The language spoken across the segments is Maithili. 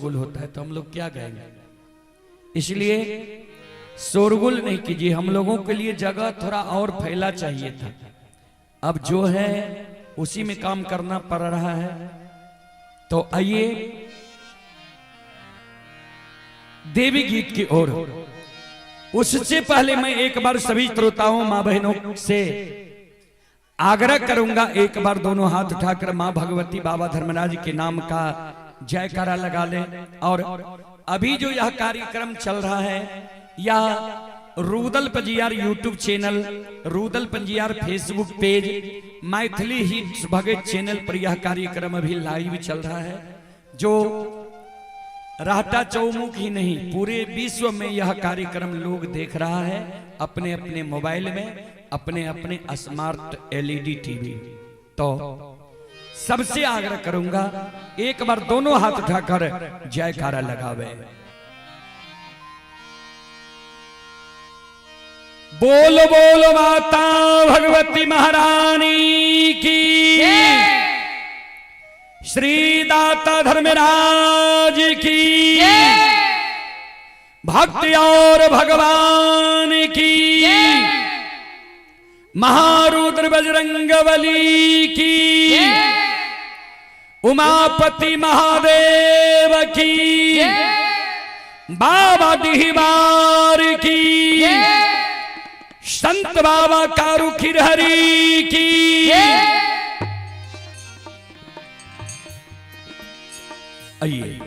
शोरगुल होता है, तो हम लोग क्या गाएंगे? इसलिए शोरगुल नहीं कीजिए। हम लोगों के लिए जगह थोड़ा और फैला चाहिए था, अब जो है उसी में काम करना पड़ रहा है। तो आइए देवी गीत की ओर। उससे पहले मैं एक बार सभी श्रोताओं, मां बहनों से आग्रह करूंगा, एक बार दोनों हाथ उठाकर मां भगवती बाबा धर्मराज के नाम का जयकारा लगा ले। और अभी जो यह कार्यक्रम चल रहा है, यह Rudal Panjiyar YouTube channel, Rudal Panjiyar Facebook page, Maithili hits Bhagat channel पर यह कार्यक्रम अभी लाइव चल रहा है। जो रहटा चौमुख ही नहीं, पूरे विश्व में यह कार्यक्रम लोग देख रहा है अपने अपने मोबाइल में, अपने अपने स्मार्ट एलईडी टीवी। तो सबसे आग्रह करूंगा, एक बार दोनों हाथ उठाकर जयकारा लगावे। बोल बोल माता भगवती महारानी की, श्री दाता धर्मराज की, भक्ति और भगवान की, महारुद्र बजरंग बली की, उमापति महादेव की, बाबा डिहबार की, संत बाबा कारू खिरहरी की। आइए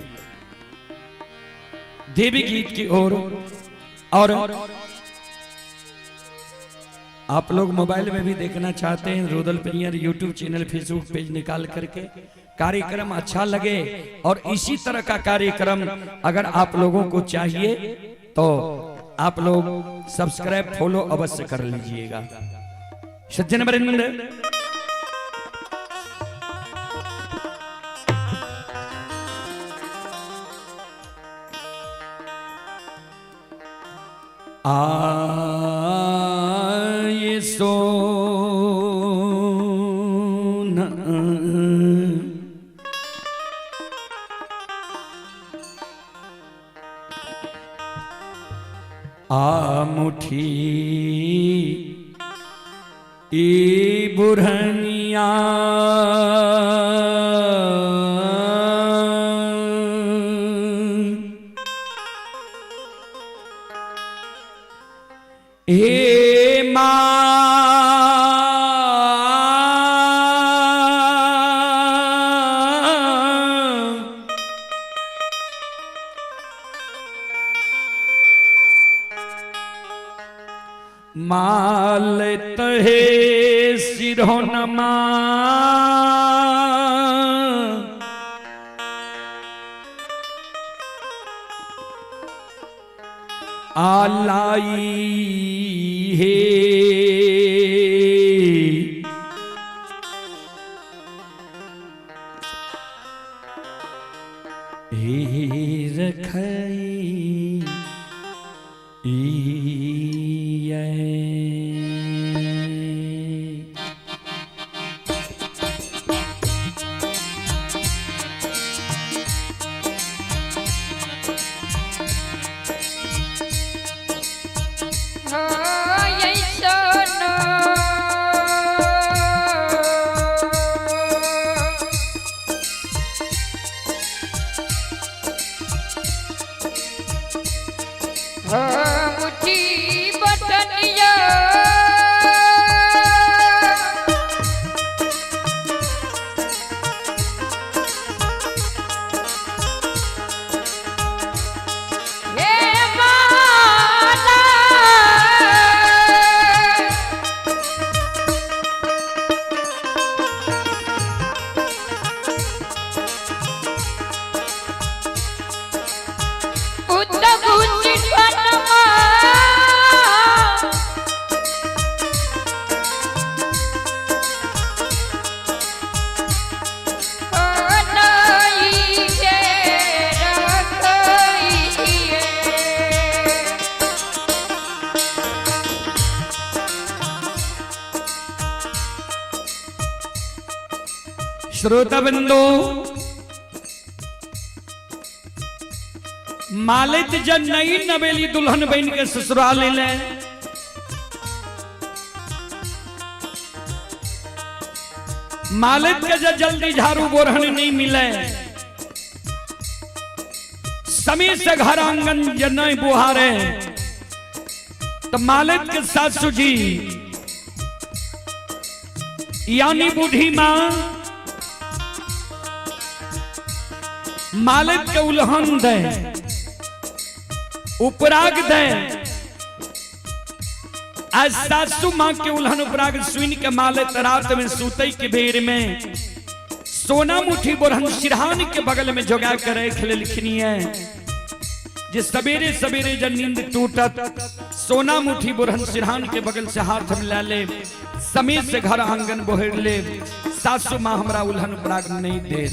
देवी गीत की ओर। और आप लोग मोबाइल में भी देखना चाहते हैं, Rudal Panjiyar YouTube channel, Facebook page निकाल करके कार्यक्रम अच्छा लगे और इसी तरह का कार्यक्रम अगर आप लोगों को चाहिए तो आप लोग सब्सक्राइब फॉलो अवश्य कर लीजिएगा। सज्जन वृंद, आए सोन आ मुठी ई बुरहनिया, हे माँ, माल तहे सिरोनमा, आलाई हे, हे रखई ई। मुठी बटनिया, हे माला, उत श्रोता बंधु, मालित जब नई नवेली दुल्हन बन के ससुराल ले, मालित के जब जल्दी झाड़ू बोरहन नहीं मिले, समय से घर आंगन जब नहीं बुहारे, तो मालिक के सासू जी यानी बूढ़ी मां मालिक के उल्हन दे, उपराग दे। आज सासू मां के उल्हन उपराग सुन के मालिक रात में सूते के बेर में सोना मुठी बोरहन सिरहान के बगल में जोगा कर रख लेलखिन है, जे सवेरे सवेरे जब नींद टूटत सोना मुठी बोरहन सिरहान के बगल से हाथ में ला ले, समय से घर आंगन बोहर ले, सासू मां हमरा उल्हन उपराग नहीं दे।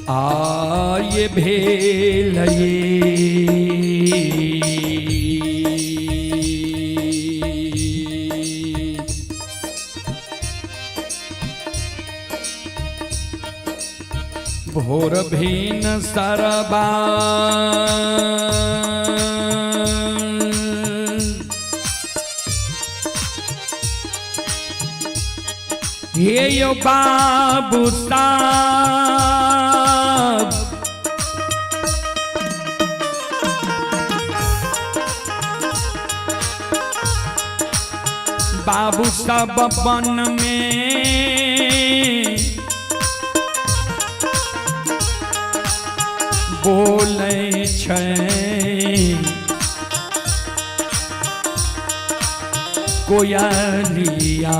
आये भेल ये भोर भीन सरबा हे यो बाबू साहब, बाबू सब बन में बोलै छै, कोयलिया।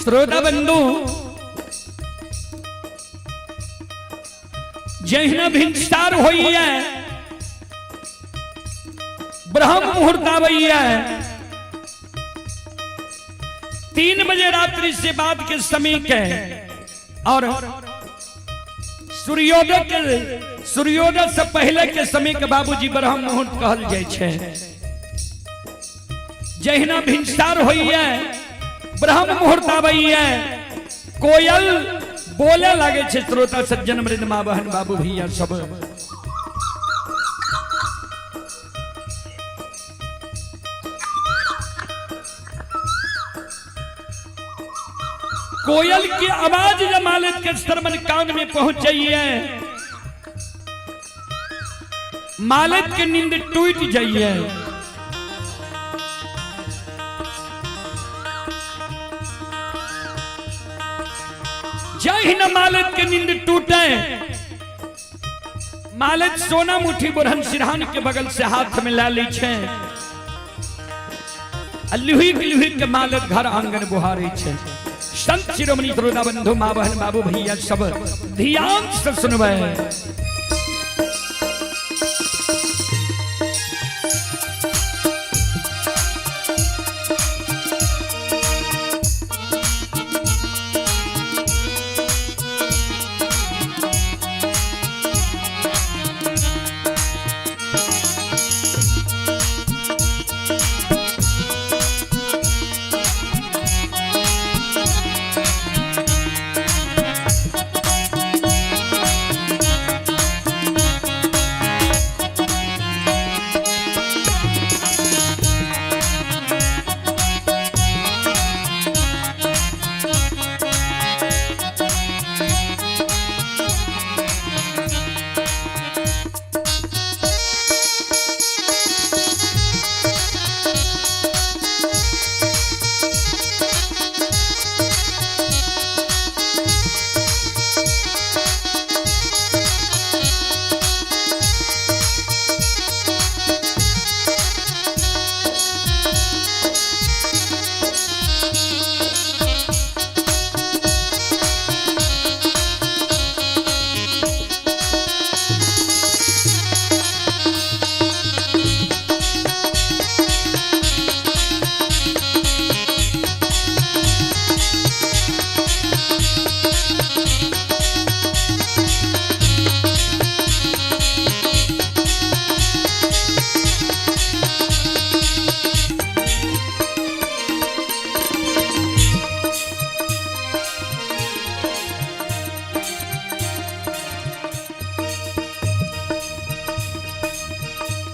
श्रोता बंधु, जहिना भिनसार होइए, ब्रह्म मुहूर्त आबैया, 3 बजे रात्रि से बाद के समय के और सूर्योदय के सूर्योदय से पहले के समय के बाबूजी ब्रह्म मुहूर्त कहल जाइ छै। जहिना भिनसार होइए, ब्रह्म मुहूर्त आबैया, कोयल बोले लागे छै। श्रोता सज्जन मृद माँ बहन बाबू भैया सब, कोयल की आवाज जब मालिक के श्रवण कान में पहुंचइए, मालिक के नींद टूट जाइए। जय न मालिक के नींद टूटे, मालिक सोना मुठी बुरहन सिरहान के बगल से हाथ में ला ली छे, लुही लुही के मालिक घर आंगन बुहारे छे। संत शिरोमणि श्रोता बंधु माँ बहन बाबू भैया सब ध्यान से सुनबे।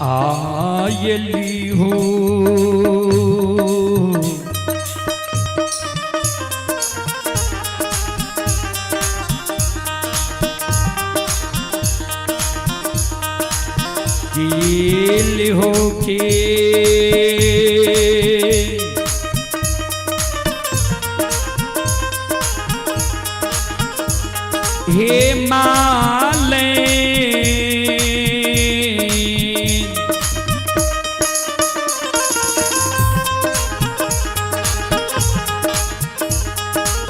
आयली हो कील हो के हे माले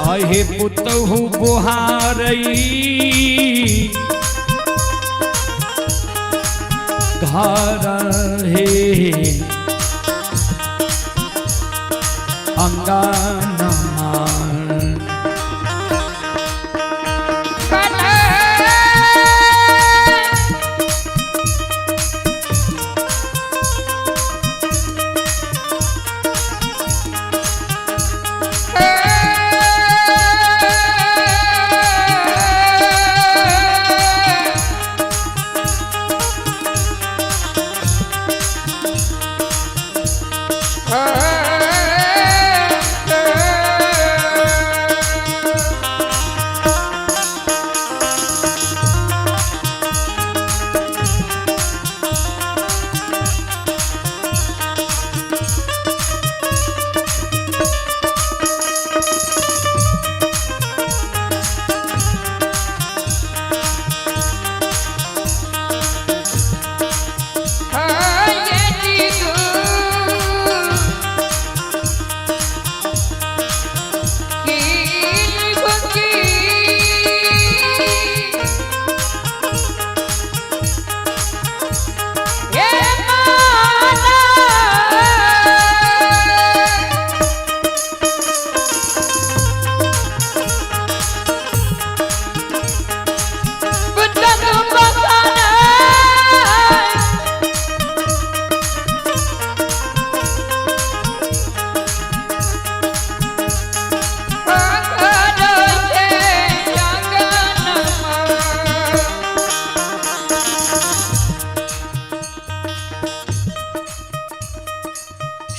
अहे पुतहु बुहारई घर हे अंगना।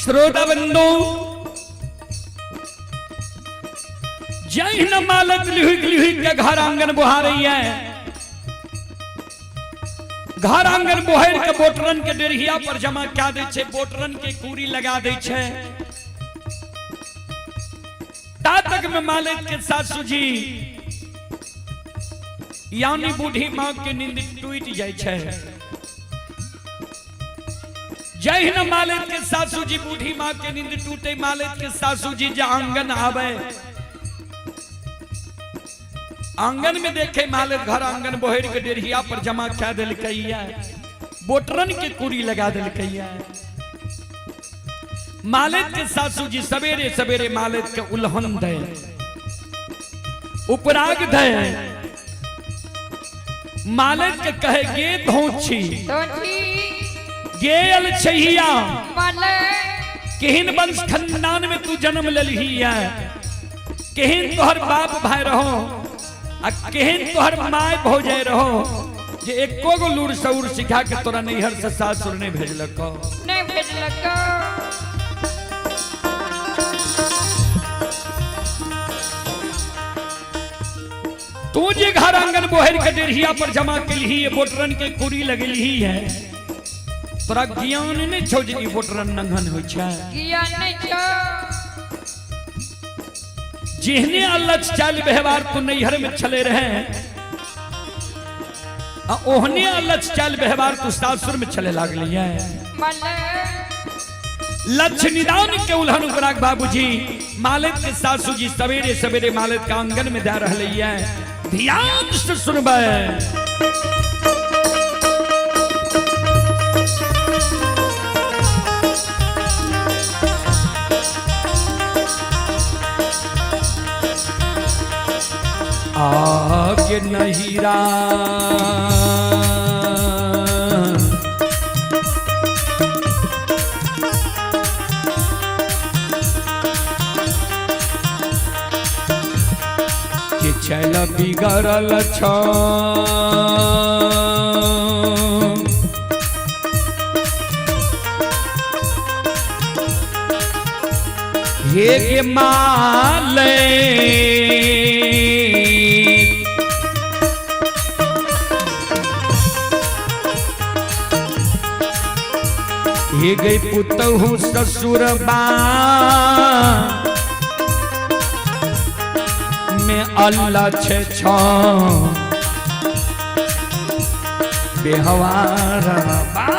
श्रोता बंधु, जय न मालक लिहुक लिहुक के घर आंगन बुहा रही है। घर आंगन बोहर के बोटरन के डेढ़िया पर जमा कए दै छै, बोटरन के कूड़ी लगा दै छै। ता तक में मालिक के सासू जी यानी बूढ़ी माँ के नींद टूट जाइ छै। जहिना मालिक के सासू जी बूढ़ी माँ के नींद टूटे, मालिक के सासू जी जे आंगन आवे, आंगन में देखे मालिक घर आंगन बोहर के डेढ़िया पर जमा कए देलकैया, बोटरन के कुड़ी लगा देलकैया। मालिक के सासू जी सवेरे सवेरे मालिक के उल्हन दे, उपराग दे, मालिक के कहे गे धोछी गेल छहिया, केहन वंश खानदान में तू जन्म लेलही है, केहन तोहर बाप भाई रहो आ केहन तोहर my भौजाई रहो जे एको गो लूर सऊर सिखा के तोरा नैहर से सासुर नहीं भेजलक। नहीं भेजलक। तू जे घर आंगन बोहर के डेढ़िया पर जमा केलही है, बोटरन के कुड़ी लगेलही है, तोरा ज्ञान नहीं छौ जे ई बोटरन नंगन होइ छै। ज्ञान नहीं छौ। जेहने अलग चाल व्यवहार तू नैहर में छले रहे आ ओहने अलग चाल व्यवहार तू सासुर में छले लागली है। लक्ष्य निदान के उल्हन उपराग बाबूजी मालिक के सासू जी सवेरे सवेरे मालिक के आंगन में जा रहे है। ध्यान से सुनबे। आगे नहीरा के चल बिगड़ल छ, हे गे माले हे गई पुतहु ससुर बा में अल्लाह छे छो बेहवार बा।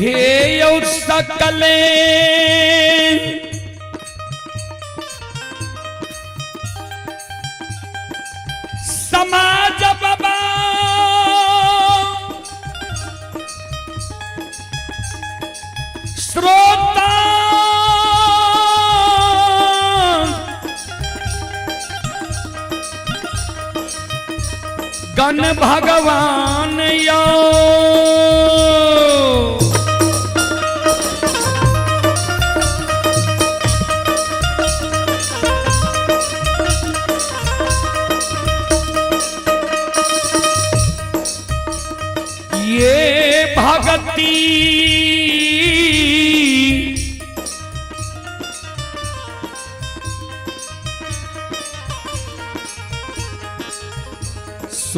हे यौ सकले समाज बाबा श्रोता गण भगवान यो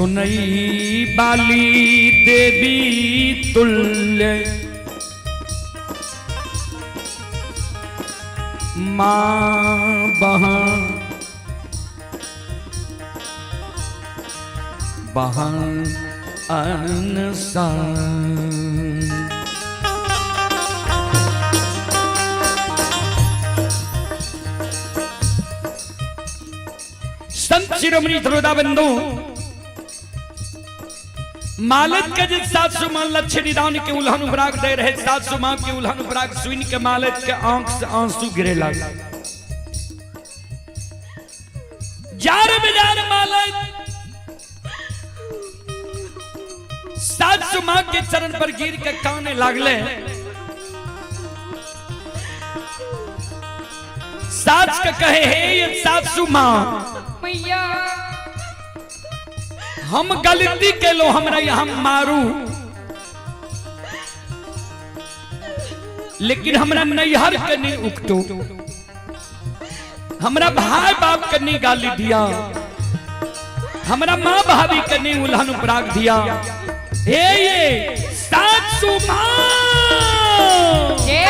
सुनई बाली देवी तुल्य माँ बहन बहन अनसान। संत शिरोमणि श्रोता बंधु, मालत के जे सासु मां लक्ष्य निदान के उल्हन उपराग दे रहे, सासु मां के उल्हन उपराग सुन के मालत के आंख से आंसू गिरे लगा। जार बेजार मालत सासु मां के चरण पर गिर के काने लागले। सास के कहे, हे ये सासु मां, मैया हम गलती के लो, हमरा यहाँ मारू, लेकिन हमरा नैहर के नहीं उकटो, हमरा भाई बाप के नहीं गाली दिया, हमरा माँ भाभी के नहीं उल्हन उपराग दिया। हे ये सासु माँ, ये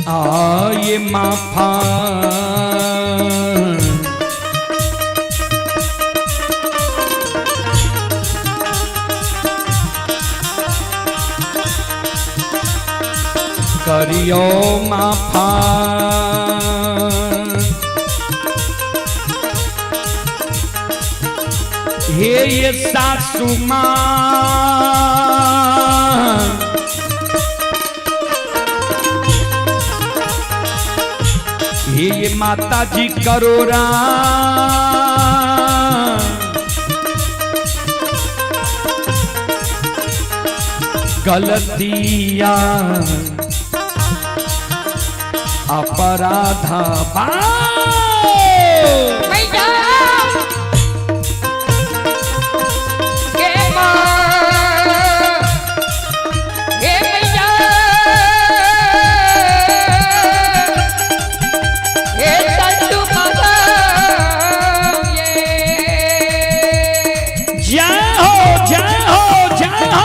आए माफा करियो माफा, हे ये सासू माँ, हे ये माता जी करो राम, गलतिया अपराधा बा। मैया के माँ, हे मैया, हे सासू माता, ये जय हो, जय हो, जय हो।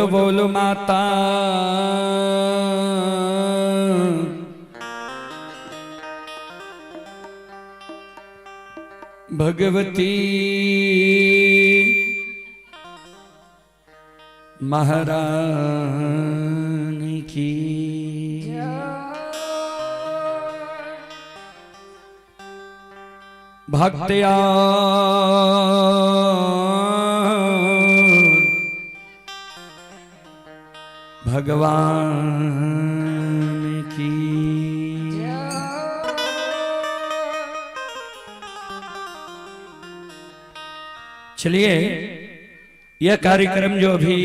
बोलो बोलो माता भगवती महारानी की। भक्तिया भगवान की। चलिए, यह कार्यक्रम जो अभी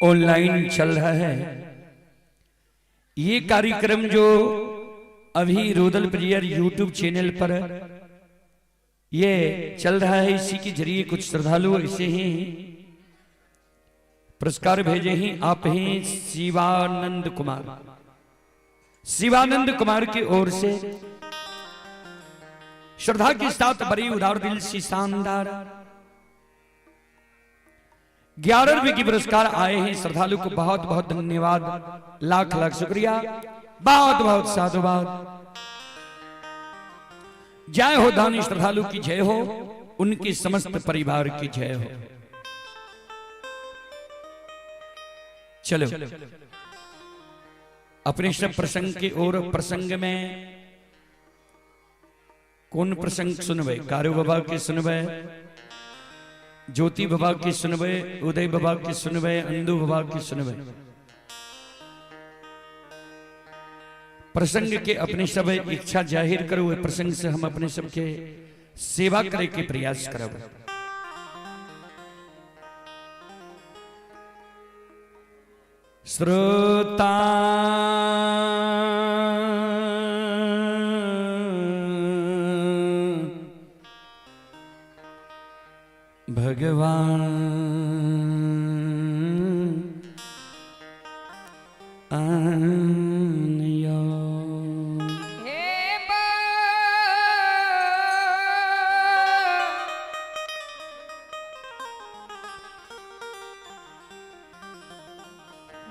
ऑनलाइन चल रहा है, ये कार्यक्रम जो अभी रूदल प्रियर यूट्यूब चैनल पर ये चल रहा है, इसी के जरिए कुछ श्रद्धालु ऐसे ही पुरस्कार भेजे हैं। आप हैं शिवानंद कुमार, शिवानंद कुमार की ओर से श्रद्धा के साथ बड़ी उदार दिल से शानदार 11 रुपए की पुरस्कार आए हैं। श्रद्धालु को बहुत बहुत धन्यवाद, लाख लाख शुक्रिया, बहुत बहुत साधुवाद। जय हो दानी श्रद्धालु की जय हो, उनके समस्त परिवार की जय हो। चलो अपने सब प्रसंग की ओर। प्रसंग में कौन प्रसंग सुनबे? कारू बाबा के सुनबे, ज्योति बाबा के सुनबे, उदय बाबा के सुनबे, अंदू बाबा के सुनबे? प्रसंग के अपने सब इच्छा जाहिर करो, प्रसंग से हम अपने सबके सेवा करे के प्रयास करब। श्रोता भगवान आनियो। हे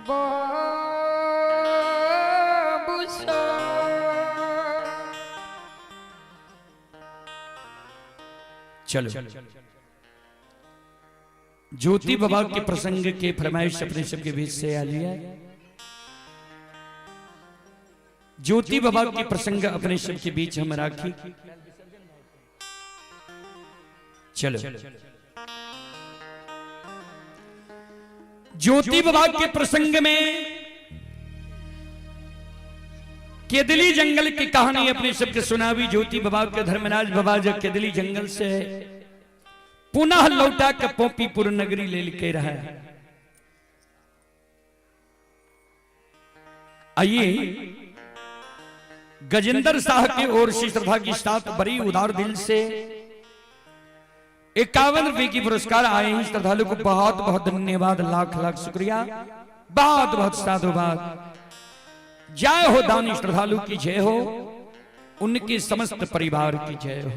बाबूसो। चलो ज्योति बाबा के प्रसंग के फरमाइश अपने सबके बीच से आ लिया। ज्योति बाबा के प्रसंग अपने सबके बीच हम राखी। चलो ज्योति बाबा के प्रसंग में केदली जंगल की कहानी अपने सबके सुनावी। ज्योति बाबा के धर्मराज बाबा जब केदली जंगल से पुनः लौटा के पोपीपुर नगरी ले के रहा है। आइए गजेंद्र शाह की ओर से श्रद्धा की साथ बड़ी उदार दिल से 51 रुपए की पुरस्कार आए हैं। श्रद्धालु को बहुत बहुत धन्यवाद, लाख लाख शुक्रिया, बहुत बहुत साधुवाद। जय हो दानी श्रद्धालु की जय हो, उनके समस्त परिवार की जय हो।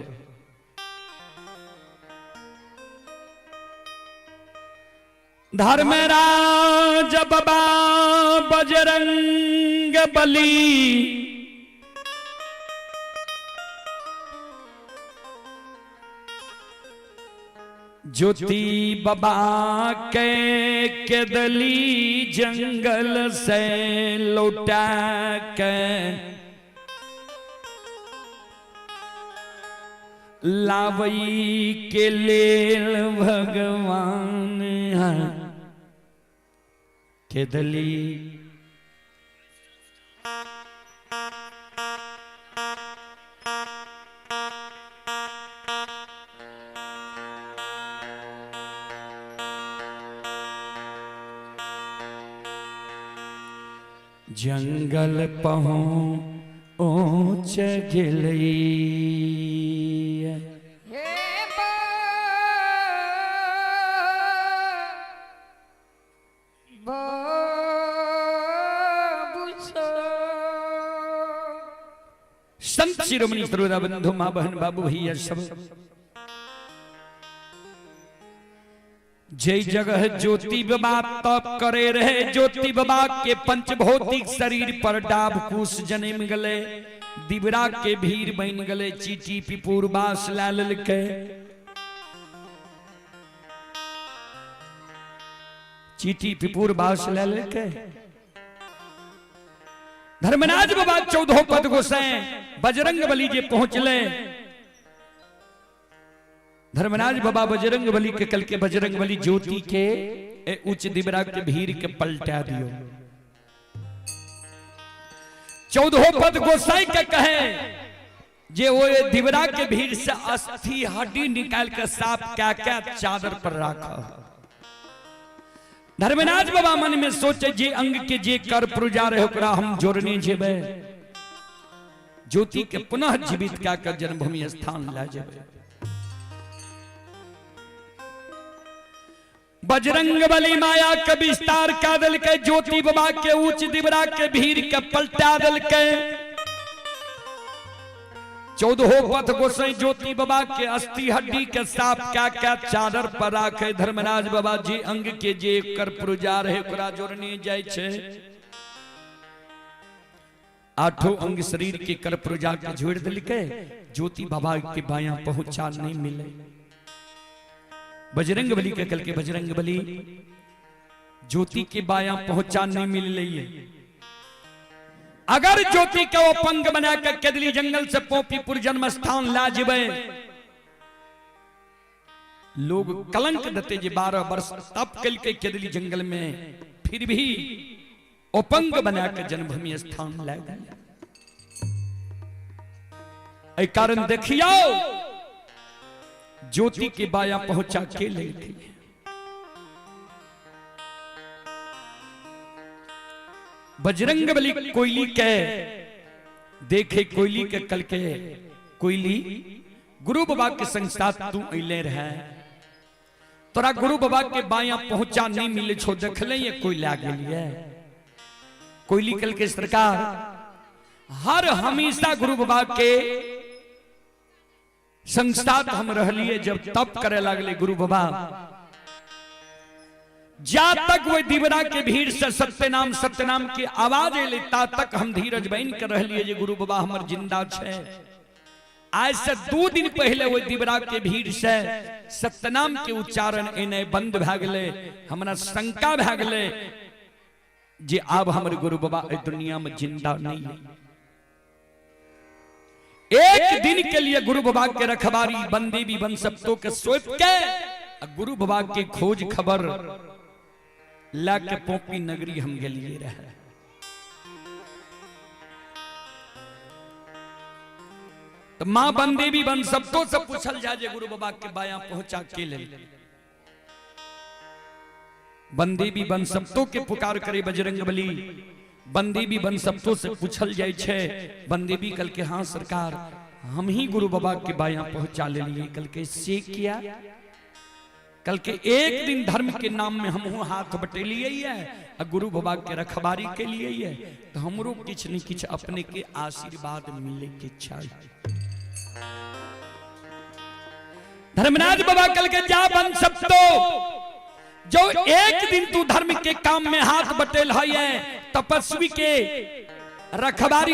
धर्मराज बाबा बजरंग बली ज्योति बाबा के केदली जंगल से लौटा के लावई के लेल भगवान है केदली। जंगल पहुँच गेलई। हे बाबूसो। संत शिरोमणि सर्वदा बंधु माँ बहन बाबू भैया सब जय जगह ज्योति बाबा तप करे रहे, ज्योति बाबा के पंचभौतिक शरीर पर डाब कुश जन्म गले, दिबरा के भीड़ बन गले, चीटी पिपुर बास ला लेलकै। चीटी पिपुर बास ला लेलकै। धर्मराज बाबा 14 पद गोसाई बजरंग बली जे पहुंचले, धर्मराज बाबा बजरंग बली के कल के बजरंग बली ज्योति के उच्च दिबरा के भीड़ के पलटा दियो। 14 पद गोसाई के कहे जे वो दिबरा के भीड़ से अस्थि हड्डी निकाल के साफ क्या क्या चादर पर राख। धर्मराज बाबा मन में सोचे जे अंग के जे कर पुरजा रहे ओकरा हम जोड़ने जेबे, ज्योति के पुनः जीवित क्या कर जन्मभूमि स्थान ला जेबे। बजरंग बली माया के विस्तार का दल के ज्योति बाबा के ऊंच दिबरा के भीड़ के पलटा दल के। 14 पथ गोसाई ज्योति बाबा के अस्थि हड्डी के साफ क्या क्या चादर पर राखे। धर्मराज बाबा जी अंग के जे कर पुरजा रहे ओकरा जोड़ने जाय छे। 8 अंग शरीर के कर पुरजा के जोड़ दिलके, ज्योति बाबा के बाया पहुंचा नहीं मिले। बजरंग बली के कल के बजरंग बली ज्योति के बाया पहुंचा नहीं मिल रही है। अगर ज्योति के वो पंग बनाकर केदली जंगल से पोपीपुर जन्म स्थान ला जेबे, लोग कलंक देते जे 12 वर्ष तप कल के केदली जंगल में, फिर भी अपंग बनाकर जन्मभूमि स्थान ला गए। कारण देखियो ज्योति के बाया पहुंचा के ले गई। बजरंग बली कोयली के देखे, कोयली के कल के कोयली गुरु बाबा के संग साथ तू अइले रहे, तोरा गुरु बाबा के बाया पहुंचा नहीं मिले छो, देखले ये कोई ला गेलिए। कोयली कल के सरकार हर हमेशा गुरु बाबा के संग साथ हम रहलिए, जब तप करे लगले गुरु बाबा, जा तक वो दिबरा के भीड़ से सत्यनाम सत्यनाम की आवाज एले ता तक हम धीरज बन के रहलिए जे गुरु बाबा हमर जिंदा छे। आज से 2 दिन पहले वो दिबरा के भीड़ से सत्यनाम के उच्चारण एने बंद भए गेलै, हमरा शंका भए गेलै जे आब हमर गुरु बाबा एहि दुनिया में जिंदा नहीं है। एक दिन के लिए गुरु बाबा के रखबारी बंदेवी बन सबतो के सौंप के गुरु बाबा के खोज खबर ला के पोपी नगरी हम गेलिए रहे। तो मां बंदेवी बन सबतो से पूछल जाए जे गुरु बाबा के बाया पहुंचा के ले। बंदेवी बन सबतो के पुकार करे बजरंग बली, बंदेवी बन सबतो से पूछल जाए छे। बंदेवी कल के हाँ सरकार हम ही गुरु बाबा के बाया पहुंचा ले लिए। कल के से किया, कल के एक दिन धर्म के नाम में हम हाथ बटेलिए है और गुरु बाबा के रखबारी के लिए है, तो हमरो किछ न किछ अपने के आशीर्वाद मिले के चाहिए। धर्मराज बाबा कल के जा बन सबतो, जो एक दिन तू धर्म के काम में हाथ बटेल है, तपस्वी के रखबारी